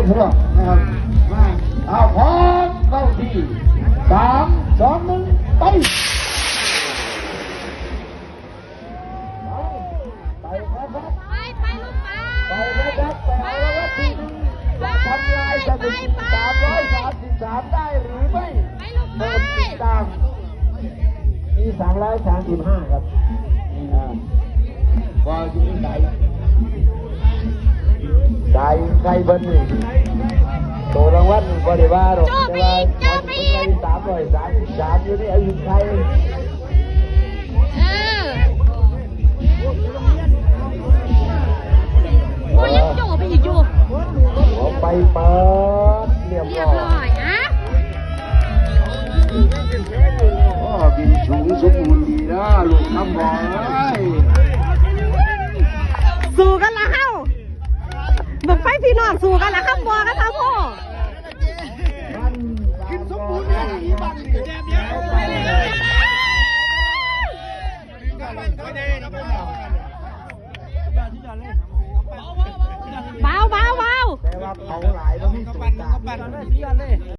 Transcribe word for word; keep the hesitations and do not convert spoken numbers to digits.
นะครับมาเอาพร้อมเข้าที่สามสองหนึ่งไป ไปครับ ไปไปลูกไป ไปนะครับไปเอาละครับทีนี้จะทำลายสถิติสามร้อยสามสิบสามได้หรือไม่ ไปลูกไป เปิดติดตามมีสามร้อยสามสิบห้าครับอ่าก็อยู่ที่ไหน ได้ใครเบอร์หนึ่งตัวรางวัลบริวารหรอก โจ้ไปอีกโจ้ไปอีก สามร้อยสามสิบสามอยู่นี่เอาอยู่ใคร เออโอ้ยยังโจ้ไปอีกอยู่ เอาไปเปิดเรียบ เรีย ร้ บ อย ร้อยอ่ะ โอ้บินสูงสมบูรณ์ดีนะลูกน้ำบอลเอ้ย สู้กันละเฮาบังไฟพี่น้องสู้กันละครับบัวกันครับพ่อ ขึ้นสมบูรณ์เนี่ยอีบัง เบาเบาเบา แต่ว่าเขาหลายก็มีสูงต่าง